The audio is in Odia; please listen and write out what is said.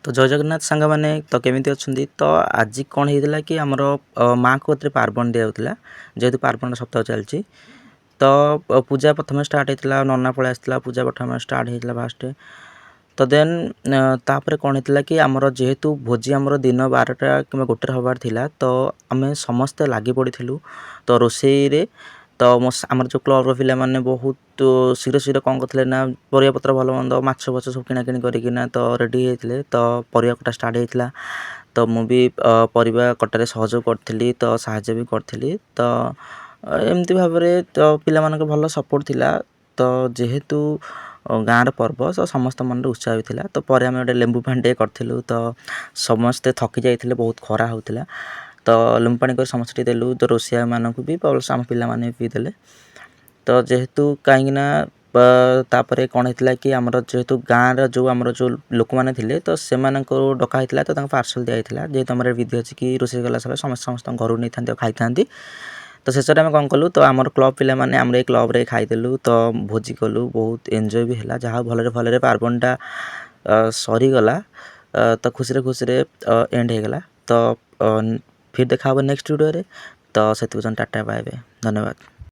ତ ଜୟ ଜଗନ୍ନାଥ ସାଙ୍ଗମାନେ, ତ କେମିତି ଅଛନ୍ତି? ତ ଆଜି କ'ଣ ହେଇଥିଲା କି ଆମର ମାଆଙ୍କ କତିରେ ପାର୍ବଣ ଦିଆଯାଉଥିଲା, ଯେହେତୁ ପାର୍ବଣ ସପ୍ତାହ ଚାଲିଛି। ତ ପୂଜା ପ୍ରଥମେ ଷ୍ଟାର୍ଟ ହେଇଥିଲା, ନନା ପଳେଇ ଆସିଥିଲା, ପୂଜା ପ୍ରଥମେ ଷ୍ଟାର୍ଟ ହେଇଥିଲା ଫାଷ୍ଟ। ତ ଦେନ୍ ତାପରେ କ'ଣ ହେଇଥିଲା କି ଆମର ଯେହେତୁ ଭୋଜି ଆମର ଦିନ 12ଟା କିମ୍ବା 1ରେ ହେବାର ଥିଲା, ତ ଆମେ ସମସ୍ତେ ଲାଗି ପଡ଼ିଥିଲୁ ତ ରୋଷେଇରେ। ତ ମୋ ଆମର ଯେଉଁ କ୍ଲବ୍ର ପିଲାମାନେ ବହୁତ ଶୀଘ୍ର ଶୀଘ୍ର କ'ଣ କରିଥିଲେ ନା ପରିବାପତ୍ର, ଭଲ ମନ୍ଦ, ମାଛ ଫାଛ ସବୁ କିଣାକିଣି କରିକିନା ତ ରେଡ଼ି ହେଇଥିଲେ। ତ ପରିବା କଟା ଷ୍ଟାର୍ଟ ହେଇଥିଲା, ତ ମୁଁ ବି ପରିବା କଟାରେ ସହଯୋଗ କରିଥିଲି, ତ ସାହାଯ୍ୟ ବି କରିଥିଲି। ତ ଏମିତି ଭାବରେ ତ ପିଲାମାନଙ୍କ ଭଲ ସପୋର୍ଟ ଥିଲା। ତ ଯେହେତୁ ଗାଁର ପର୍ବ, ତ ସମସ୍ତ ମନରେ ଉତ୍ସାହ ବି ଥିଲା। ତ ପରେ ଆମେ ଗୋଟେ ଲେମ୍ବୁ ପାଣି ଟିକେ କରିଥିଲୁ। ତ ସମସ୍ତେ ଥକି ଯାଇଥିଲେ, ବହୁତ ଖରା ହେଉଥିଲା, ତ ଲେମ୍ବୁ ପାଣି କରି ସମସ୍ତେ ଟିକେ ଦେଲୁ। ତ ରୋଷେଇଆମାନଙ୍କୁ ବି, ପ୍ଲସ୍ ଆମ ପିଲାମାନେ ବି ପିଇଦେଲେ। ତ ଯେହେତୁ କାହିଁକିନା ତାପରେ କ'ଣ ହେଇଥିଲା କି ଆମର ଯେହେତୁ ଗାଁର ଯେଉଁ ଆମର ଯେଉଁ ଲୋକମାନେ ଥିଲେ, ତ ସେମାନଙ୍କୁ ଡକା ହେଇଥିଲା, ତ ତାଙ୍କୁ ପାର୍ସଲ୍ ଦିଆଯାଇଥିଲା। ଯେହେତୁ ଆମର ବିଧି ଅଛି କି ରୋଷେଇ କଲା ସମୟରେ ସମସ୍ତେ ସମସ୍ତଙ୍କ ଘରକୁ ନେଇଥାନ୍ତି ଆଉ ଖାଇଥାନ୍ତି। ତ ଶେଷରେ ଆମେ କ'ଣ କଲୁ, ତ ଆମର କ୍ଲବ୍ ପିଲାମାନେ ଆମର ଏଇ କ୍ଲବ୍ରେ ଖାଇଦେଲୁ, ତ ଭୋଜି କଲୁ, ବହୁତ ଏନ୍ଜୟ ବି ହେଲା। ଯାହା ଭଲରେ ଭଲରେ ପାର୍ବଣଟା ସରିଗଲା, ତ ଖୁସିରେ ଖୁସିରେ ଏଣ୍ଡ ହେଇଗଲା। ତ ଫିର୍ ଦେଖା ହେବ ନେକ୍ସଟ ଭିଡ଼ିଓରେ। ତ ସେଥି ପର୍ଯ୍ୟନ୍ତ ଟାଟା, ବାଏ ବାଏ, ଧନ୍ୟବାଦ।